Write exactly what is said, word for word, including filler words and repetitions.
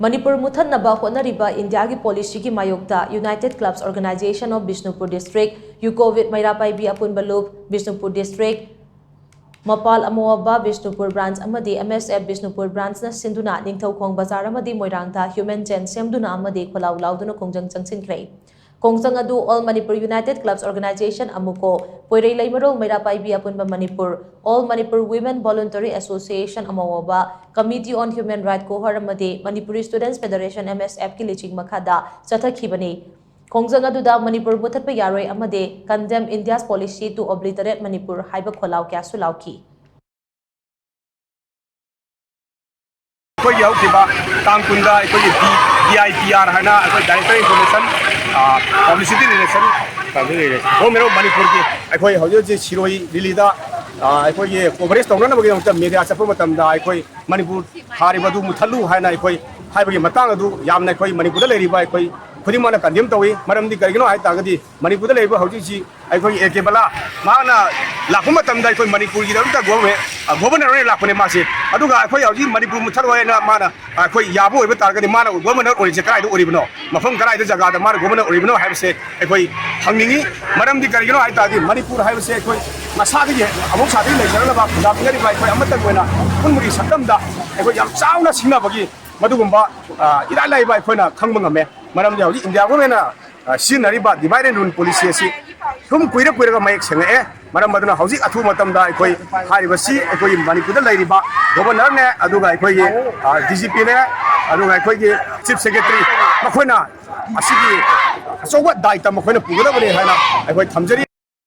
ꯃꯅꯤꯄꯨꯔ ꯃꯨꯊꯠꯅꯕ ꯍꯣꯠꯅꯔꯤꯕ ꯏꯟꯗꯤꯌꯥꯒꯤ ꯄꯣꯂꯤꯁꯤꯒꯤ ꯃꯥꯌꯣꯛꯇ United Clubs Organisation of Bishnupur District, ꯌꯨꯀꯣꯋꯤꯠ ꯃꯩꯔꯥ ꯄꯥꯏꯕꯤ ꯑꯄꯨꯟꯕ ꯂꯨꯞ, ꯕꯤꯁꯅꯨꯄꯨꯔ ꯗꯤꯁꯇ꯭ꯔꯤꯛ, ꯃꯄꯥꯜ ꯑꯃꯣꯋꯥꯕꯥ ꯕꯤꯁꯅꯨꯄꯨꯔ ꯕ꯭ꯔꯥꯟꯆ ꯑꯃꯗꯤ M S F ꯕꯤꯁꯅꯨꯄꯨꯔ ꯕ꯭ꯔꯥꯟꯆꯅ ꯁꯤꯟꯗꯨꯅ ꯅꯤꯡꯊꯧꯈꯣꯡ ꯕꯖꯥꯔ ꯑꯃꯗꯤ ꯃꯣꯏꯔꯥꯡꯗ human chain ꯁꯦꯝꯗꯨꯅ ꯑꯃꯗꯤ ꯈꯣꯜꯂꯥꯎ ꯂꯥꯎꯗꯨꯅ ꯈꯣꯡꯖꯪ ꯆꯪꯁꯤꯟꯈ꯭ꯔꯦ꯫ ꯈꯣꯡꯖꯪ ꯑꯗꯨ All Manipur United Clubs Organisation, ꯑꯃꯨꯀꯣ, ꯄꯣꯏꯔꯩ ꯂꯩꯃꯔꯣꯜ ꯃꯩꯔꯥ ꯄꯥꯏꯕꯤ ꯑꯄꯨꯟꯕ Manipur, All Manipur Women Voluntary Association, ꯑꯃꯣꯋꯥꯕꯥ, Committee on Human Right, ꯀꯣꯍꯔ ꯑꯃꯗꯤ Manipuri Students Federation, M S F ꯀꯤ ꯂꯨꯆꯤꯡ ꯃꯈꯥꯗ ꯆꯠꯊꯈꯤꯕꯅꯤ꯫ ꯈꯣꯡꯖꯪ ꯑꯗꯨꯗ ꯃꯅꯤꯄꯨꯔ ꯃꯨꯊꯠꯄ ꯌꯥꯔꯣꯏ ꯑꯃꯗꯤ Condemn India's Policy to Obliterate Manipur ꯍꯥꯏꯕ ꯈꯣꯜꯂꯥꯎ ꯀꯌꯥꯁꯨ ꯂꯥꯎꯈꯤ꯫ ꯑꯩꯈꯣꯏꯒꯤ ꯍꯧꯈꯤꯕ ꯇꯥꯡ ꯀꯨꯟꯗ ꯑꯩꯈꯣꯏꯒꯤ D-, D I P R ꯍꯥꯏꯅ ꯑꯩꯈꯣꯏ Director Information, ꯑ, Publicity Relation, Government of ꯃꯅꯤꯄꯨꯔꯒꯤ ꯑꯩꯈꯣꯏ ꯍꯧꯖꯤꯛ ꯍꯧꯖꯤꯛ ꯁꯤꯔꯣꯏ ꯂꯤꯂꯤꯗ, ꯑ, ꯑꯩꯈꯣꯏꯒꯤ coverage ꯇꯧꯅꯅꯕꯒꯤꯗꯃꯛꯇ media ꯆꯠꯄ ꯃꯇꯝꯗ ꯑꯩꯈꯣꯏ ꯃꯅꯤꯄꯨꯔ ꯊꯥꯔꯤꯕ ꯑꯗꯨ ꯃꯨꯊꯠꯂꯨ ꯍꯥꯏꯅ ꯑꯩꯈꯣꯏ ꯍꯥꯏꯕꯒꯤ ꯃꯇꯥꯡ ꯑꯗꯨ ꯌꯥꯝꯅ ꯑꯩꯈꯣꯏ ꯃꯅꯤꯄꯨꯔꯗ ꯂꯩꯔꯤꯕ ꯑꯩꯈꯣꯏ ꯈꯨꯗꯤꯡꯃꯛꯅ condemn ꯇꯧꯏ꯫ ꯃꯔꯝꯗꯤ ꯀꯔꯤꯒꯤꯅꯣ ꯍꯥꯏ ꯇꯥꯔꯒꯗꯤ ꯃꯅꯤꯄꯨꯔꯗ ꯂꯩꯔꯤꯕ ꯍꯧꯖꯤꯛ ꯍꯧꯖꯤꯛ ꯑꯩꯈꯣꯏꯒꯤ A K ꯕꯂꯥ ꯃꯍꯥꯛꯅ ꯂꯥꯛꯄ ꯃꯇꯝꯗ ꯑꯩꯈꯣꯏ ꯃꯅꯤꯄꯨꯔꯒꯤꯗꯃꯛꯇ ꯒꯣꯚꯔ-, ꯑ, ꯒꯣꯚꯔꯅꯔ ꯑꯣꯏꯅ ꯂꯥꯛꯄꯅꯦ ꯃꯥꯁꯦ꯫ ꯑꯗꯨꯒ ꯑꯩꯈꯣꯏ ꯍꯧꯖꯤꯛ ꯃꯅꯤꯄꯨꯔ ꯃꯨꯊꯠꯂꯣꯏ ꯍꯥꯏꯅ ꯃꯥꯅ ꯑꯩꯈꯣꯏ ꯌꯥꯕ ꯑꯣꯏꯕ ꯇꯥꯔꯒꯗꯤ ꯃꯥꯅ ꯒꯣꯚꯔꯅꯔ ꯑꯣꯏꯔꯤꯁꯦ ꯀꯗꯥꯏꯗ ꯑꯣꯏꯔꯤꯕꯅꯣ? ꯃꯐꯝ ꯀꯗꯥꯏꯗ ꯖꯒꯥꯗ ꯃꯥꯅ ꯒꯣꯚꯔꯅꯔ ꯑꯣꯏꯔꯤꯕꯅꯣ ꯍꯥꯏꯕꯁꯦ ꯑꯩꯈꯣꯏ ꯍꯪꯅꯤꯡꯉꯤ꯫ ꯃꯔꯝꯗꯤ ꯀꯔꯤꯒꯤꯅꯣ ꯍꯥꯏ ꯇꯥꯔꯗꯤ ꯃꯅꯤꯄꯨꯔ ꯍꯥꯏꯕꯁꯦ ꯑꯩꯈꯣꯏ ꯃꯁꯥꯗꯒꯤ ꯑꯃꯨꯛꯁꯥꯗꯒꯤ ꯂꯩꯖꯔꯛꯂꯕ ꯈꯨꯟꯗꯥꯃꯤꯟꯅꯔꯤꯕ ꯑꯩꯈꯣꯏ ꯑꯃꯠꯇ ꯑꯣꯏꯅ ꯄꯨꯟꯕꯒꯤ ꯁꯛꯇꯝꯗ ꯑꯩꯈꯣꯏ ꯌꯥꯝ ꯆꯥꯎꯅ ꯁꯤꯡꯅꯕꯒꯤ ꯃꯗꯨꯒꯨꯝꯕ, ꯑ, ꯏꯔꯥꯏ ꯂꯥꯏꯕ ꯑꯩꯈꯣꯏꯅ ꯈꯪꯕ ꯉꯝꯃꯦ꯫ ꯃꯔꯝꯗꯤ ꯍꯧꯖꯤꯛ ꯏꯟꯗꯤꯌꯥ ꯒꯣꯚꯔꯟꯃꯦꯟꯠꯅ, ꯑ, ꯁꯤꯖꯤꯟꯅꯔꯤꯕ divide and rule policy ꯑꯁꯤ ꯁꯨꯝ ꯀꯨꯏꯔ ꯀꯨꯏꯔꯒ ꯃꯌꯦꯛ ꯁꯦꯡꯉꯛꯑꯦ꯫ ꯃꯔꯝ ꯑꯗꯨꯅ ꯍꯧꯖꯤꯛ ꯑꯊꯨꯕ ꯃꯇꯝꯗ ꯑꯩꯈꯣꯏ ꯍꯥꯏꯔꯤꯕꯁꯤ ꯑꯩꯈꯣꯏꯒꯤ ꯃꯅꯤꯄꯨꯔꯗ ꯂꯩꯔꯤꯕ ꯒꯣꯚꯔꯅꯔꯅꯦ, ꯑꯗꯨꯒ ꯑꯩꯈꯣꯏꯒꯤ, ꯑ, D G Pꯅꯦ, ꯑꯗꯨꯒ ꯑꯩꯈꯣꯏꯒꯤ Chief Secretary, ꯃꯈꯣꯏꯅ ꯑꯁꯤꯒꯤ ꯑꯆꯧꯕ ꯗꯥꯏꯇ ꯃꯈꯣꯏꯅ ꯄꯨꯒꯗꯕꯅꯤ ꯍꯥꯏꯅ ꯑꯩꯈꯣꯏ ꯊꯝꯖꯔꯤ꯫